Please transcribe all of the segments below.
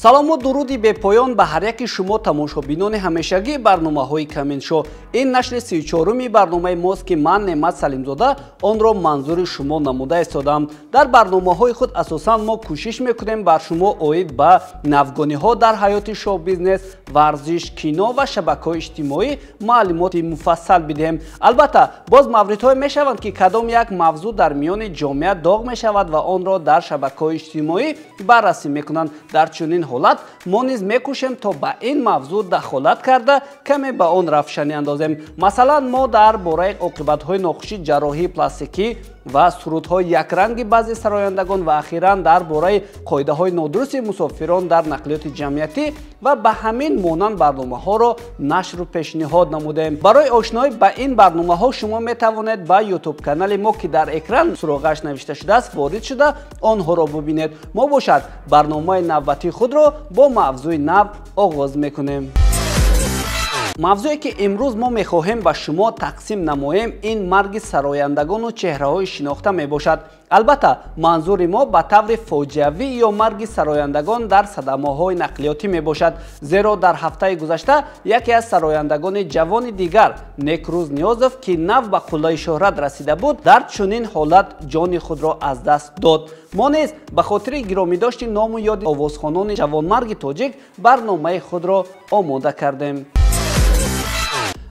Салому дуруди бепоён ба ҳар яки шумо тамошобинони ҳамешагии барномаҳои Камин Шоу. Ин нашри 34-уми барномаи мост, ки ман, Неъмат Салимзода, онро манзури шумо намуда истодам. Дар барномаҳои худ асосан мо кӯшиш мекунем бар шумо оид ба навгониҳо дар ҳаёти шоу-бизнес, варзиш, кино ва шабакаҳои иҷтимоӣ маълумоти муфассал бидиҳем. Албатта, боз мавридҳое мешаванд, ки кадом як мавзӯъ дар миёни ҷомеа доғ мешавад ва онро дар шабакаҳои иҷтимоӣ баррасӣ мекунанд. Дар чунин ҳолат мо низ мекӯшем, то ба ин мавзӯъ дахолат карда, каме ба он равшанӣ андозем. Масалан, мо дар бораи оқибатҳои нохуши ҷарроҳии пластикӣ ва сурудҳои якранги баъзе сарояндагон ва ахиран дар бораи қоидаҳои нодурусти мусофирон дар нақлиёти ҷамъиятӣ ва ба ҳамин монанд барномаҳоро нашру пешниҳод намудем. Барои ошноӣ ба ин барномаҳо шумо метавонед ба Ютуб канали мо, ки дар экран суроғааш навишта шудааст, ворид шуда, онҳоро бубинед. Мо бошад барномаи навбатии худро бо мавзӯи нав оғоз мекунем. Мавзӯе, ки имрӯз мо мехоҳем ба шумо тақсим намоем, ин марги сарояндагону чеҳраҳои шинохта мебошад. Албатта, манзури мо ба таври фоҷиавӣ ё марги сарояндагон дар садамаҳои нақлиётӣ мебошад, зеро дар ҳафтаи гузашта яке аз сарояндагони ҷавони дигар, Некрӯз Ниёзов, ки нав ба қуллаи шӯҳрат расида буд, дар чунин ҳолат ҷони худро аз даст дод. Мо низ ба хотири гиромидошти ному ёди овозхонони ҷавонмарги тоҷик барномаи худро омода кардем.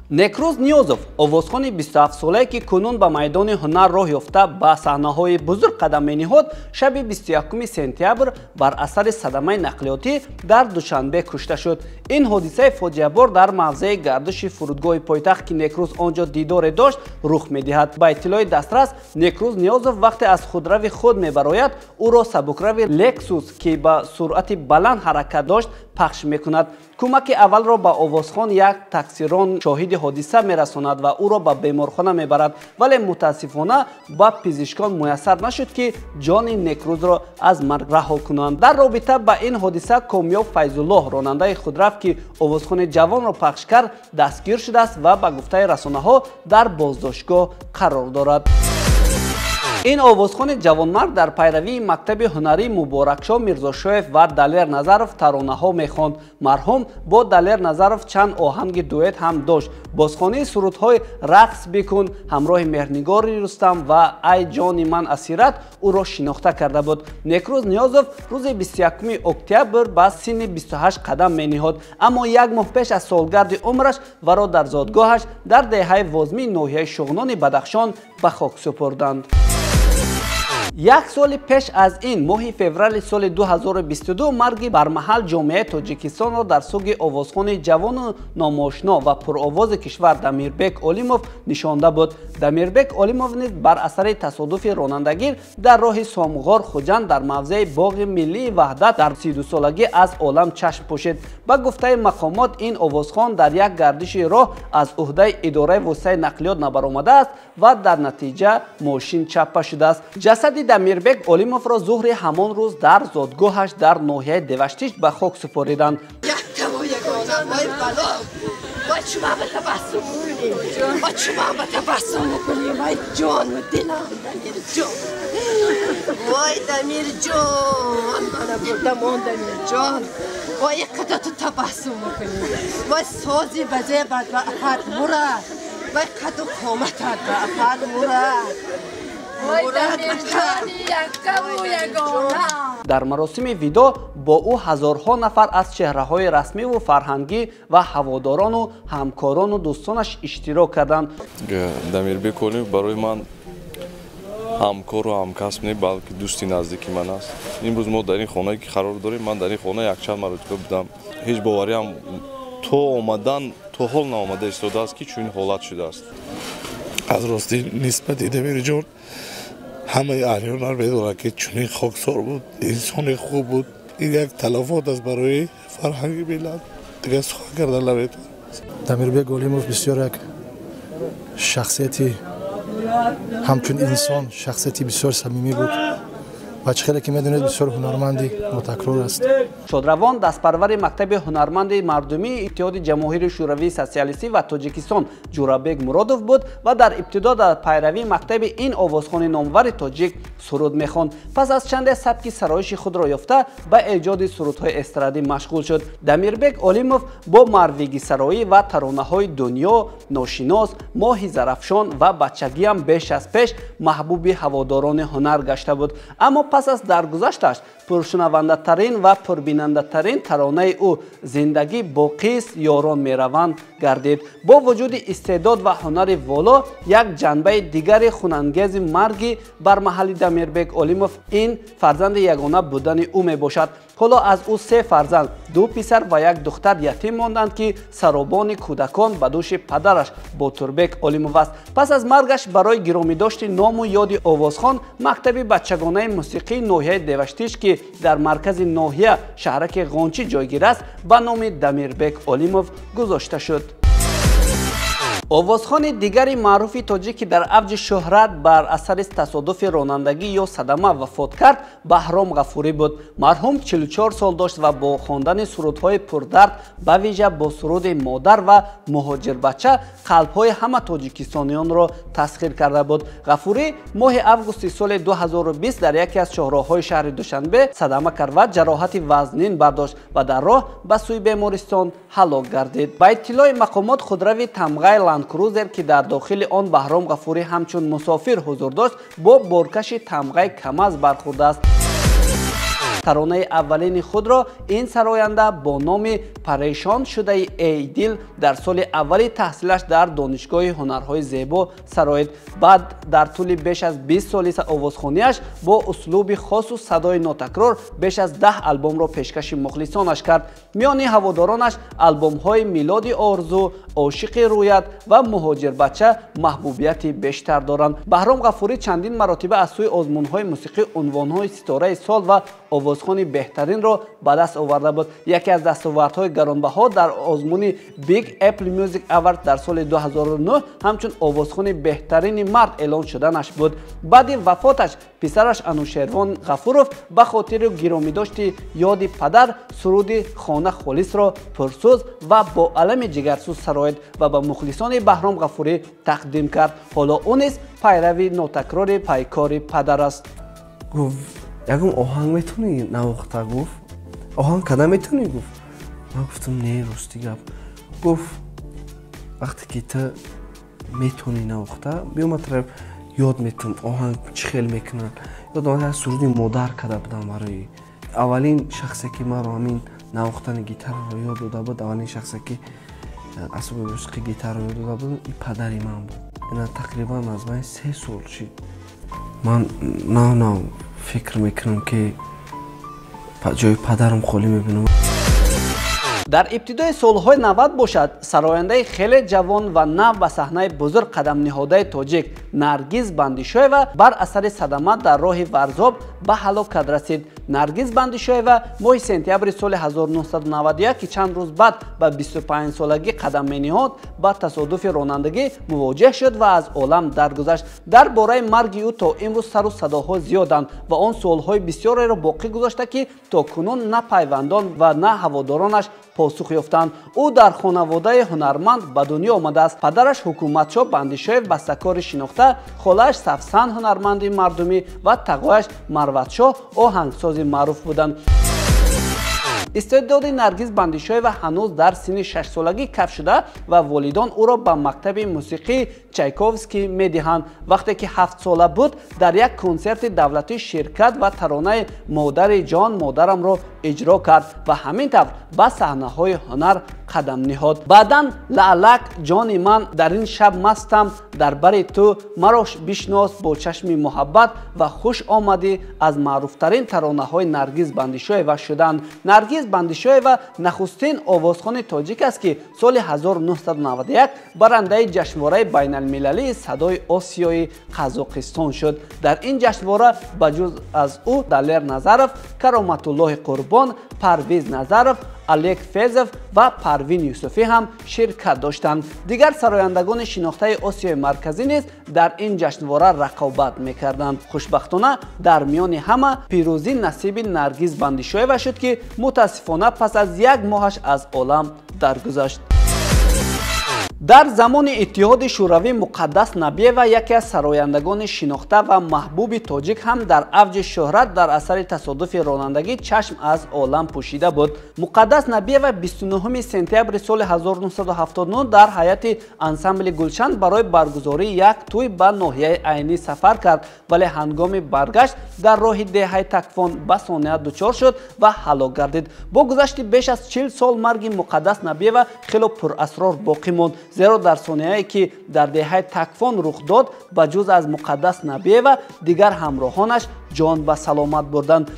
Некрӯз Ниёзов, овозхони 27-солае, ки кунун ба майдони ҳунар роҳ ёфта, ба саҳнаҳои бузург қадам мениҳод, шаби 21 сентябр бар асари садамаи нақлиётӣ дар Душанбе кушта шуд. Ин ҳодисаи фоҷиабор дар мавзеи гардиши фурудгоҳи пойтахт, ки Некрӯз он ҷо дидоре дошт, рух медиҳад. Ба иттилои дастрас, Некрӯз Ниёзов вақте аз худрави худ мебарояд, ӯро сабукрави Лексус, ки ба суръати баланд ҳаракат дошт, пахш мекунад. Кӯмаки аввалро ба овозхон як таксирон, шоҳиди ҳодиса, мерасонад ва ӯро ба беморхона мебарад, вале мутаассифона ба пизишкон муяссар нашуд, ки ҷони Некрӯзро аз марг раҳо кунанд. Дар робита ба ин ҳодиса Комёб Файзуллоҳ, ронандаи худрав, ки овозхони ҷавонро пахш кард, дастгир шудааст ва ба гуфтаи расонаҳо дар боздоштгоҳ қарор дорад. Ин овозхони ҷавонмард дар пайравии мактаби ҳунарии Муборакшоҳ Мирзошоев ва Далер Назаров таронаҳо мехонд. Марҳум бо Далер Назаров чанд оҳанги дуэт ҳам дошт. Бозхонии сурудҳои «Рақс бикун» ҳамроҳи Меҳрнигори Рустам ва «Ай ҷони ман асират» ӯро шинохта карда буд. Некрӯз Ниёзов рӯзи 21 октябр ба синни 28 қадам мениҳод, аммо як моҳ пеш аз солгарди умраш варо дар зодгоҳаш дар деҳаи Возмии ноҳияи Шуғнони Бадахшон ба хок супурданд. Як соли пеш аз ин, моҳи феврали соли 2022, марги бармаҳал ҷомеаи Тоҷикистонро дар суги овозхони ҷавону номошно ва пуровози кишвар Дамирбек Олимов нишонда буд. Дамирбек Олимов низ бар асари тасодуфи ронандагӣ дар роҳи Сомғор Хуҷанд дар мавзеи боғи миллии Ваҳдат дар 32-солагӣ аз олам чашм пӯшид. Ба гуфтаи мақомот, ин овозхон дар як гардиши роҳ аз ӯҳдаи идораи воситаи нақлиёт набаромадааст ва дар натиҷа мошин чаппа шудааст. Ҷасади Дамирбек Олимовро зуҳри ҳамон рӯз дар зодгоҳаш дар ноҳияи Деваштич ба хок супориданд. Вай, шумо ба табассум мекунӣ, вай, шумо ба табассум мекунӣ, вай, ҷону дилам, Дамирҷон, вой, Дамирҷон, мана бурдамон, Дамирҷон, вой, қадар ту табассум мекунӣ, вой, сози базебат ба апат мурад, вой, қаду қоматат ба апат мурад. Дар маросими видоъ бо ӯ ҳазорҳо нафар аз чеҳраҳои расмиву фарҳангӣ ва ҳаводорону ҳамкорону дӯстонаш иштирок карданд. Дамирбек Олимов барои ман ҳамкору ҳамкасб не, балки дӯсти наздики ман аст. Имрӯз мо дар ин хонае, ки қарор дорем, ман дар ин хона якчанд маротиба будам. Ҳеҷ бовариам то омадан то ҳол наомада истодааст, ки чунин ҳолат шудааст. Аз ростӣ, нисбати Дамирҷон ҳамаи аҳли ҳунар медонад, ки чунин хоксор буд, инсони хуб буд. Ин як талафот аст барои фарҳанги миллат, дигар сухан кардан наметавонам. Дамирбек Олимов бисёр як шахсияти, ҳамчун инсон шахсияти бисёр самимӣ буд. ва чӣ хеле ки медонед, бисёр ҳунарманди нотакрор аст. Шодравон дастпарвари мактаби ҳунарманди мардумии Иттиҳоди Ҷамоҳири Шӯравии Сотсиалистӣ ва Тоҷикистон Ҷӯрабек Муродов буд ва дар ибтидо дар пайравии мактаби ин овозхони номвари тоҷик суруд мехонд. Пас аз чанде сабки сароиши худро ёфта, ба эҷоди сурудҳои эстрадӣ машғул шуд. Дамирбек Олимов бо марвигисароӣ ва таронаҳои «Дунё», «Ношинос», «Моҳи Зарафшон» ва «Бачагиам» беш аз пеш маҳбуби ҳаводорони ҳунар гашта буд. Аммо пас аз даргузашташ пуршунавандатарин ва пурбинандатарин таронаи ӯ «Зиндагӣ боқист, ёрон мераванд» гардид. Бо вуҷуди истеъдод ва ҳунари воло, як ҷанбаи дигари хунангези марги бар маҳалли Дамирбек Олимов ин фарзанди ягона будани ӯ мебошад. Ҳоло аз ӯ се фарзанд, ду писар ва як духтар ятим монданд, ки саробони кӯдакон ба дӯши падараш Ботурбек Олимов аст. Пас аз маргаш барои гиромидошти ному ёди овозхон мактаби бачагонаи мусиқии ноҳияи Деваштич, ки дар маркази ноҳия, шаҳраки Ғончӣ ҷойгир аст, ба номи Дамирбек Олимов гузошта шуд. Овозхони дигари маъруфи тоҷик, ки дар авҷи шӯҳрат бар асари тасодуфи ронандагӣ ё садама вафот кард, Баҳром Ғафурӣ буд. Марҳум 44 сол дошт ва бо хондани сурудҳои пурдард, ба вижа бо суруди «Модар» ва «Муҳоҷирбача», қалбҳои ҳама тоҷикистониёнро тасхир карда буд. Ғафурӣ моҳи августи соли 2020 дар яке аз шоҳроҳҳои шаҳри Душанбе садама кард ва ҷароҳати вазнин бардошт ва дар роҳ ба сӯи бемористон ҳалок гардид. Ба иттилои мақомот, худрави тамғаи Ландкрузер, ки дар дохили он Баҳром Ғафурӣ ҳамчун мусофир ҳузур дошт, бо боркаши тамғаи Камаз бархӯрдааст. Таронаи аввалини худро ин сароянда бо номи «Парешон шудаи эй дил» дар соли аввали таҳсилаш дар Донишгоҳи ҳунарҳои зебо сароид. Баъд дар тӯли беш аз 20 соли овозхонияш бо услуби хосу садои нотакрор беш аз 10 албомро пешкаши мухлисонаш кард. Миёни ҳаводоронаш албомҳои «Милоди орзу», «Ошиқи рӯят» ва «Муҳоҷирбача» маҳбубияти бештар доранд. Баҳром Ғафурӣ чандин маротиба аз сӯи озмунҳои мусиқӣ унвонҳои ситораи сол ва овозхони беҳтаринро ба даст оварда буд. Яке аз дастовардҳои гаронбаҳо дар озмуни Big Apple Music Award дар соли 2009 ҳамчун овозхони беҳтарини мард эълон шуданаш буд. Баъди вафоташ писараш Анушервон Ғафуров ба хотири гиромидошти ёди падар суруди «Хона холисро» пурсӯз ва бо алами ҷигарсӯз сароид ва ба мухлисони Баҳром Ғафурӣ тақдим кард. Ҳоло ӯ низ пайрави нотакрори пайкори падар аст. Гуфт: «Ягон оҳанг метавонӣ навохта?» Гуфт: «Оҳанг када метавонӣ?» Гуфт. Ман гуфтам: «Не, рости гап». Гуфт: «Вақте ки ту метавонӣ навохта, биё, ман тура ёд метавам, оҳанг чӣ хел мекунанд». Ёдам, суруди «Модар» када будам. Барои аввалин шахсе ки маро ҳамин навохтани гитараро ёд дода буд, аввалин шахсе ки асбоби мусиқи гитараро ёд дода буд, и падари ман буд. Ина тақрибан аз ман 3 сол шид. Ман нав нав фикр мекунам, ки ҷои падарам холӣ мебинам. Дар ибтидои солҳои 90 бошад, сарояндаи хеле ҷавон ва нав ба саҳнаи бузург қадамниҳодаи тоҷик Наргиз Бандишоева бар асари садама дар роҳи Варзоб ба ҳалокат расид. Наргиз Бандишоева моҳи сентябри соли 1991, ки чанд рӯз баъд ба 25-солагӣ қадам мениҳод, ба тасодуфи ронандагӣ мувоҷеҳ шуд ва аз олам даргузашт. Дар бораи марги ӯ то имрӯз сару садоҳо зиёданд ва он суолҳои бисёреро боқӣ гузошта, ки то кунун на пайвандон ва на ҳаводоронаш посух ёфтанд. Ӯ дар хонаводаи ҳунарманд ба дунё омадааст. Падараш Ҳукуматшоҳ Бандишоев бастакори шинохта, холааш Сафсан ҳунарманди мардумӣ ва тағояш Марватшоҳ оҳангсози маъруф буданд. Истеъдоди Наргиз Бандишоева ҳанӯз дар синни 6-солагӣ кафш шуда ва волидон ӯро ба мактаби мусиқии Чайковский медиҳанд. Вақте ки 7-сола буд, дар як консерти давлатӣ ширкат ва таронаи «Модари ҷон, модарамро» иҷро кард ва ҳамин тавр ба саҳнаҳои ҳунар қадам ниҳод. Баъдан «Лаълак», «Ҷони ман», «Дар ин шаб мастам дар бари ту», «Маро бишнос бо чашми муҳаббат» ва «Хуш омадӣ» аз маъруфтарин таронаҳои Наргиз Бандишоева шуданд. Наргиз Бандишоева нахустин овозхони тоҷик аст, ки соли 1991 барандаи ҷашнвораи байналмилалии «Садои Осиёи Қазоқистон» шуд. Дар ин ҷашнвора ба ҷуз аз ӯ Далер Назаров, Кароматуллоҳи Қурбон, Парвиз Назаров, Олег Фезов ва Парвин Юсуфӣ ҳам ширкат доштанд. Дигар сарояндагони шинохтаи Осиёи Марказӣ низ дар ин ҷашнвора рақобат мекарданд. Хушбахтона, дар миёни ҳама пирӯзӣ насиби Наргиз Бандишоева шуд, ки мутаассифона пас аз як моҳаш аз олам даргузашт. Дар замони Иттиҳоди Шӯравӣ Муқаддас Набиева, яке аз сарояндагони шинохта ва маҳбуби тоҷик, ҳам дар авҷи шӯҳрат дар асари тасодуфи ронандагӣ чашм аз олам пӯшида буд. Муқаддас Набиева 29 сентябри соли 1979 дар ҳайати ансамбли Гулшан барои баргузории як тӯй ба ноҳияи Айнӣ сафар кард, вале ҳангоми баргашт дар роҳи деҳаи Такфон ба сонеа дучор шуд ва ҳалок гардид. Бо гузашти беш аз 40 сол марги Муқаддас Набиева хело пурасрор боқӣ монд, зеро дар сонияе, ки дар деҳаи Такфон рух дод, ба ҷуз аз Муқаддас Набиева дигар ҳамроҳонаш ҷон ба саломат бурданд.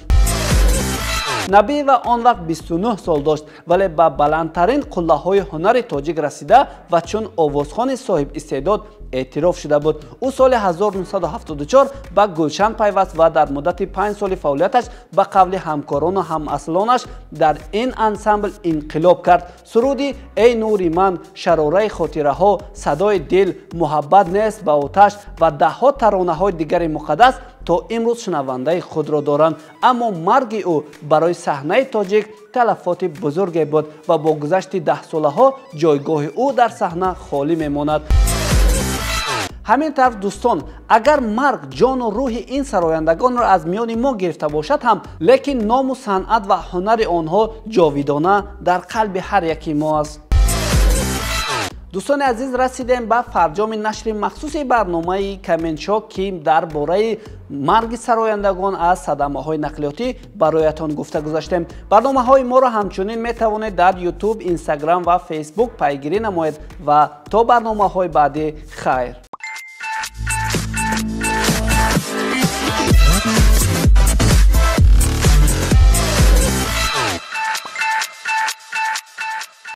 Набиева он вақт 29 сол дошт, вале ба баландтарин қуллаҳои ҳунари тоҷик расида ва чун овозхони соҳибистеъдод эътироф шуда буд. Ӯ соли 1974 ба Гулшан пайваст ва дар муддати 5 соли фаъолияташ, ба қавли ҳамкорону ҳамаслонаш, дар ин ансамбл инқилоб кард. Суруди «Эй нури ман», «Шарораи хотираҳо», «Садои дил», «Муҳаббат нест ба оташ» ва даҳҳо таронаҳои дигари Муқаддас то имрӯз шунавандаи худро доранд. Аммо марги ӯ барои саҳнаи тоҷик талафоти бузурге буд ва бо гузашти даҳсолаҳо ҷойгоҳи ӯ дар саҳна холӣ мемонад. Ҳамин тавр, дӯстон, агар марг ҷону рӯҳи ин сарояндагонро аз миёни мо гирифта бошад ҳам, лекин ному санъат ва ҳунари онҳо ҷовидона дар қалби ҳар яки мо аст. Дӯстони азиз, расидем ба фарҷоми нашри махсуси барномаи Комментшо, ки дар бораи марги сарояндагон аз садамаҳои нақлиётӣ бароятон гуфта гузаштем. Барномаҳои моро ҳамчунин метавонед дар Ютуб, Инстаграм ва Фейсбук пайгирӣ намоед ва то барномаҳои баъдӣ хайр.